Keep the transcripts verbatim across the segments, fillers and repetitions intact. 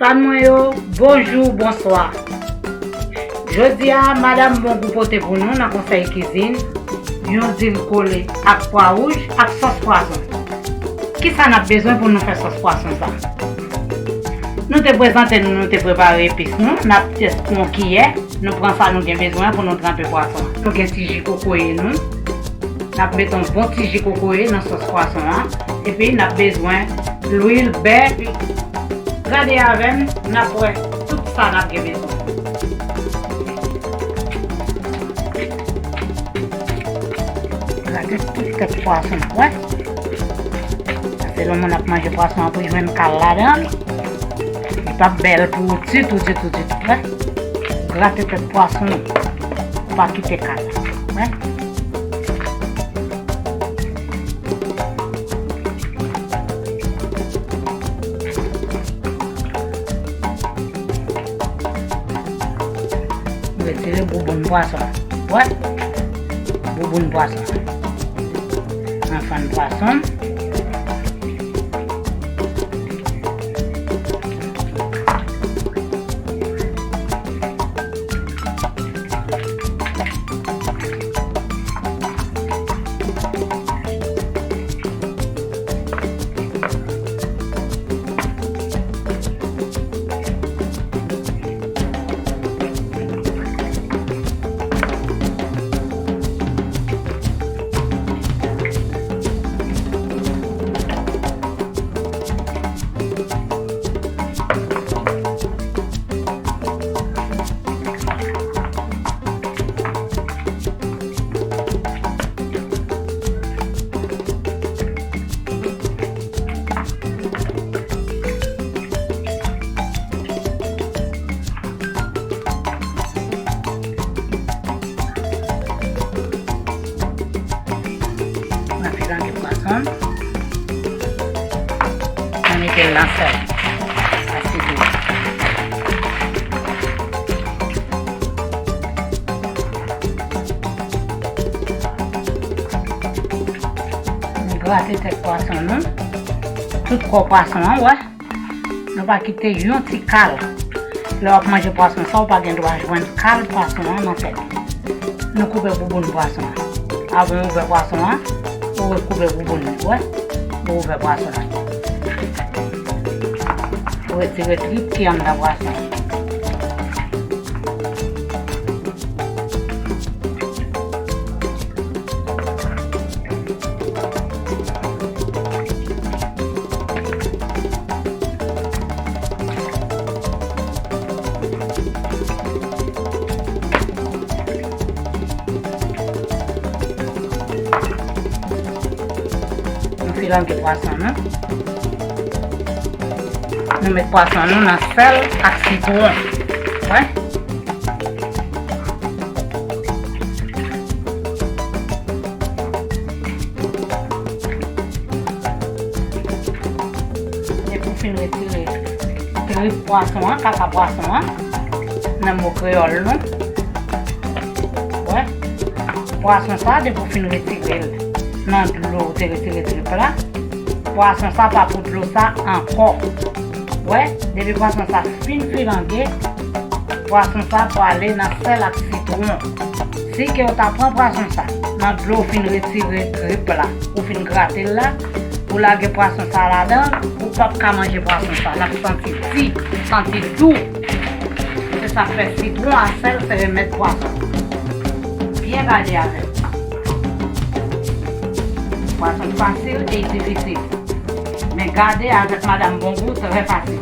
Fan mwen yo, bonjou, bonswa. Jodi a, Madanm Bongou pote pou nou nan konsèy kizin yon dil kole ak pwa wouj ak sòs pwason. Kisa n ap bezwen pou nou fè sòs pwason sa? Nou te prezante nou, nou te prepare epis nou, n ap tès yon kiyè, nou pran sa nou gen bezwen pou nou tranpe pwason. Nou gen ti ji kokoye nou, n ap met yon bon ti ji kokoye nan sòs pwason an, epi n ap bezwen lwil, bè, epi gade avè m, n ap wè tout sa n ap gen bezwen. Gade tout tèt pwason, wè. Sa se lè moun ap manje pwason an pou jwenn kal ladan l. Li p ap bèl pou ou ditou, ditou, ditou, wè. Grate tèt pwason, ou pa kite kal, wè. Retire bouboun pwason. Wè. Bouboun pwason. Anfan pwason. Mwen filange pwason. Mwen mete l nan sèl. Sa se dlo. Nou grate tèt pwason nou. Tout kò pwason an, wè. Nou pa kite yon ti kal. Lè w ap manje pwason sa, ou pa gen dwa jwenn kal pwason an nan tèt li. Nou koupe bouboun pwason an. Avan w ouvè pwason an, ou rekoupe bouboun li, wè. Ou ouvè pwason an. Ou retire trip ki anndan pwason an. Nou filange pwason nou. Nou met pwason nou nan sèl ak sitwon. Wè. Depi w fin retire trip pwason an, kaka pwason an, nan mo kreyòl nou. Wè. Pwason sa, depi w fin retire l nan dlo ou te retire trip la, pwason sa pa pou dlo sa ankò. Wè, depi pwason sa fin filange, pwason sa pwale nan sèl ak sitwon. Si ke w ta pran pwason sa nan dlo w fin retire trip la, ou fin grate l la, ou lage pwason sa ladan, ou p ap ka manje pwason sa. L ap santi di, santi dou. Se sa k fè sitwon a sèl se remèd pwason. Byen gade avè m. Pwason fasil e difisil. Men gade avèk Madanm Bongou, trè fasil.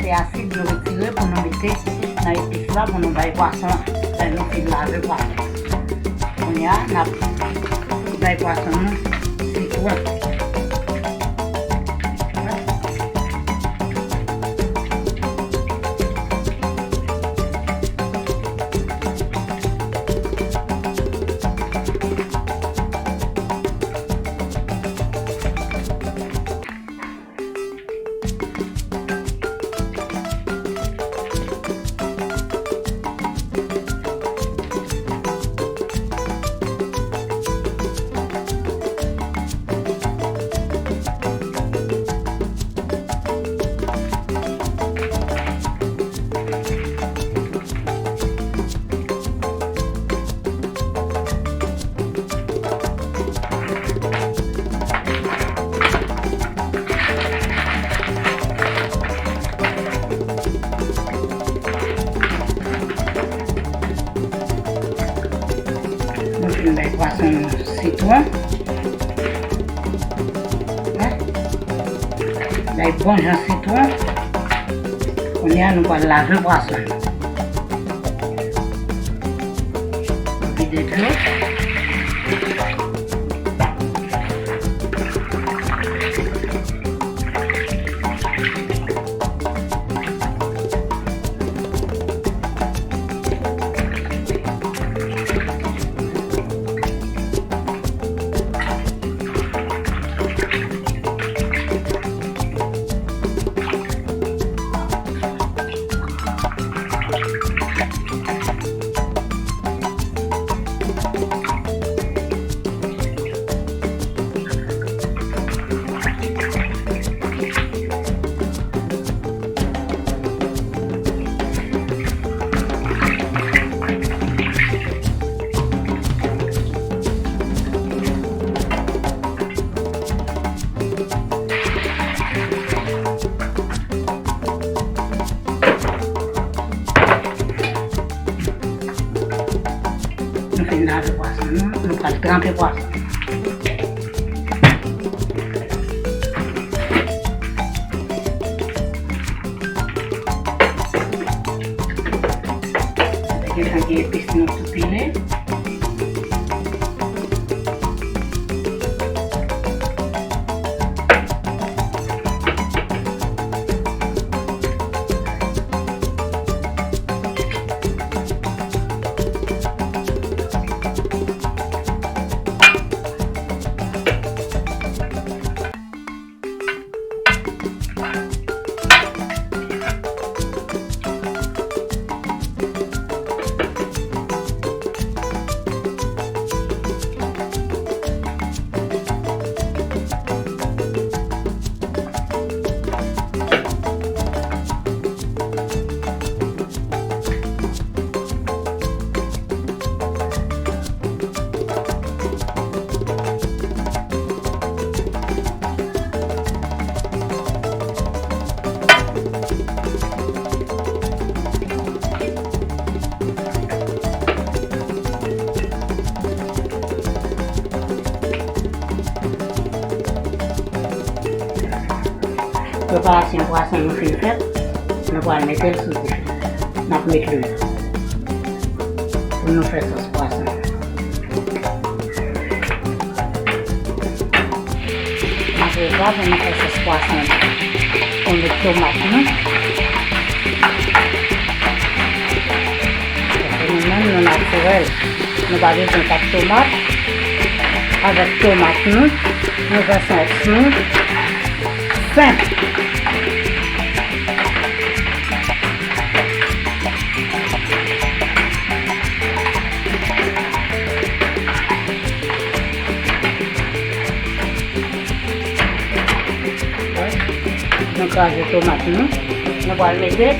Se asid nou retire pou nou mete nan epis la pou nou bay pwason an. Lè nou fin lave pwason. Kounye a, n ap bay pwason nou sitwon. Nou fin bay pwason nou sitwon. Bay bon jan sitwon. Kounye a, nou pral lave pwason. Vide dlo. Nou fin lave pwason nou, nou pral tranpe pwason. Gentan gen epis nou tou pile. Preparasyon pwason nou fin fèt, nou pral mete l sou dife. N ap met lwil pou nou fè sòs pwason. Apre sa, pou nou fè sòs pwason, nou met tomat nou. Paske nou menm, nou natirèl. Nou pa bezwen kat tomat. Avèk tomat nou, nou fè sòs nou senp. Nou kraze tomat nou. Nou pral mete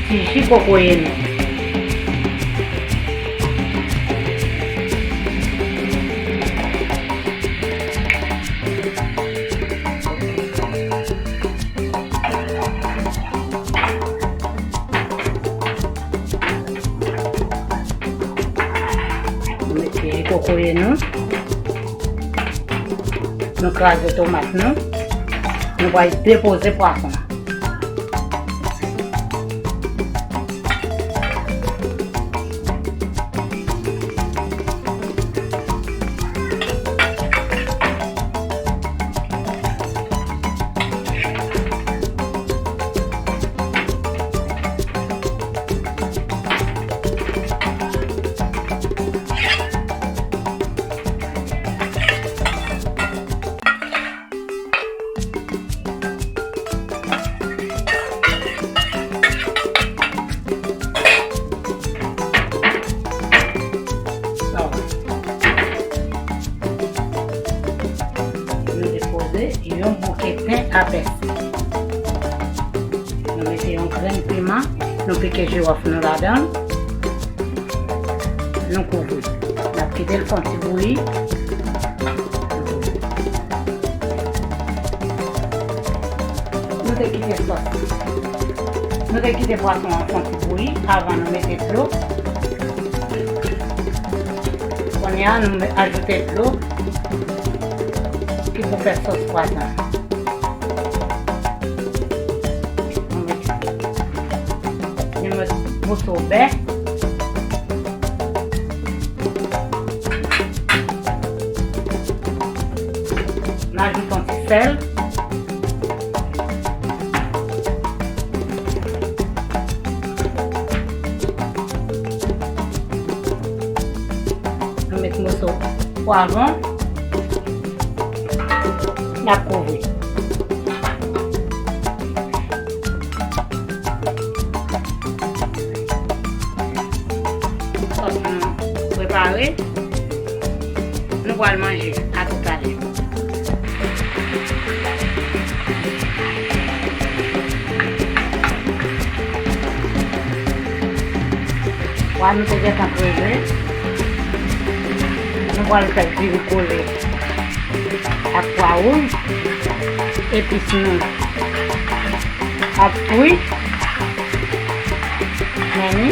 ti ji kokoye nou. Nou mete kokoye nou. Nou kraze tomat nou. Nou pral depoze pwason. grenn piman, nou pike jiwòf nou ladan l. Nou kouvri. N ap kite l fè yon ti bouyi. Nou te kite sòs. Nou te kite pwason an fè yon ti bouyi avan nou mete dlo. Kounye a, nou ajoute dlo ki pou fè sòs pwason. Nou met moso bè. Nou ajoute yon ti sèl. Nou met moso pwavwon. N ap kouvri. Sòs nou prepare. Nou pral manje. A toutalè. Pwa nou te gentan kreve. Nou pral fè diri kole ak pwa wouj. Epis nou ap fri. Men ni.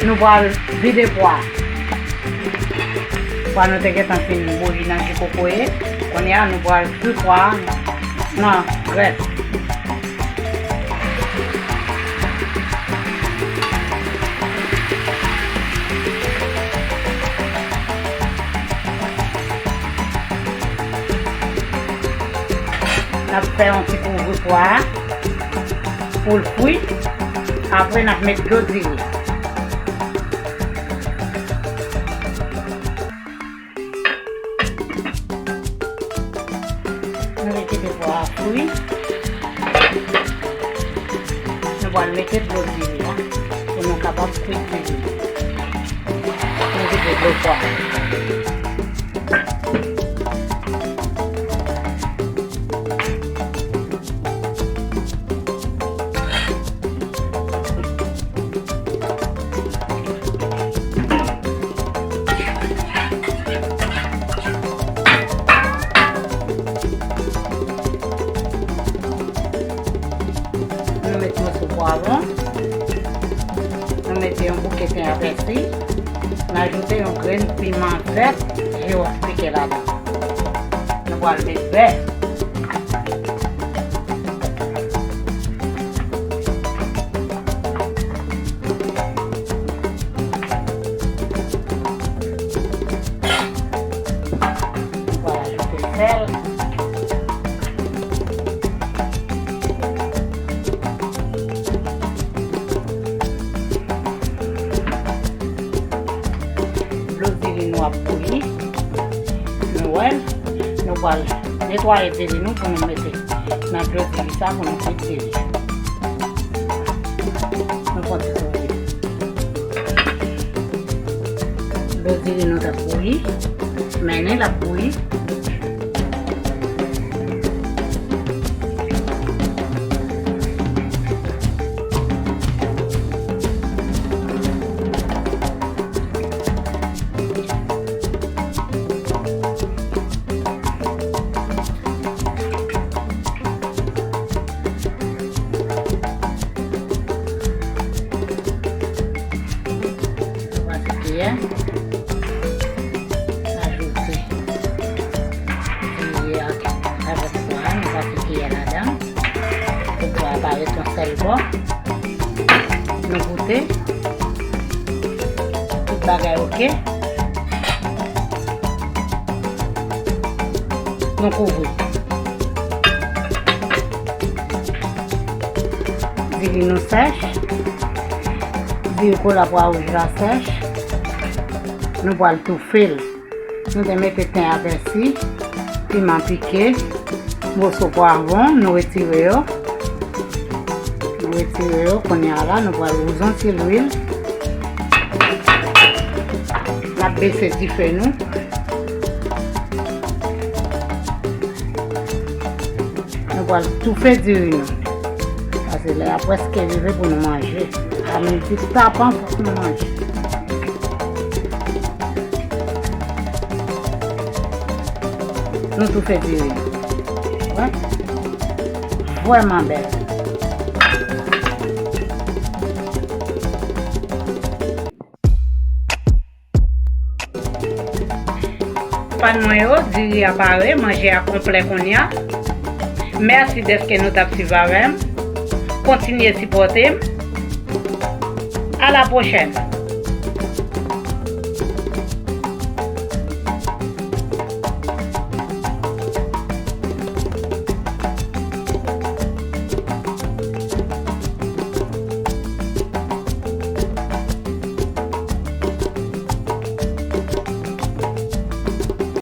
Nou pral vide pwa. Pwa nou te gentan fin bouyi nan ji kokoye. Kounye a, nou pral fri pwa nan grès. N ap fè yon ti kouvri pwa a pou l fri. Apre, n ap met dlo diri. Nou kite pwa a fri. Nou pral mete dlo diri a pou nou kapab kwit diri. Nou kite dlo pwa a. Nou met moso pwavwon. Nou mete yon bouke ten a pèsi. Nou ajoute yon grenn piman vèt, jiwòf pike ladan. Nou pral met bè. Nou pral ajoute sèl. Dlo diri nou ap bouyi. Nou wè l. Nou pral netwaye diri nou pou nou mete nan dlo diri sa pou nou kwit diri. Nou fè yon ti kouvri. Dlo diri nou t ap bouyi. Men ni l ap bouyi. Nou pral kite a. Ajoute diri a avèk pwa a, nou pral kite a ladan. Pou pwa a parèt yon sèl bò. Nou goute. Tout bagay oke. Nou kouvri. Diri nou sèch. Diri kole a pwa wouj la sèch. Nou pral toufe l. Nou te mete ten a pèsi, piman pike, moso pwavwon, nou retire yo. Nou retire yo, kounye a la, nou pral wouzon ti lwil. N ap bese dife nou. Nou Pral toufe diri nou. Paske lè a prèske rive pou nou manje. A midi tapan fòk nou manje. Nou toufe diri. Wè. Vrèman bèl. Fan mwen yo, diri a pare, manje a konplè kounye a. Mèsi dèske nou t ap swiv avè m. Kontinye sipòte m. A la pwochèn!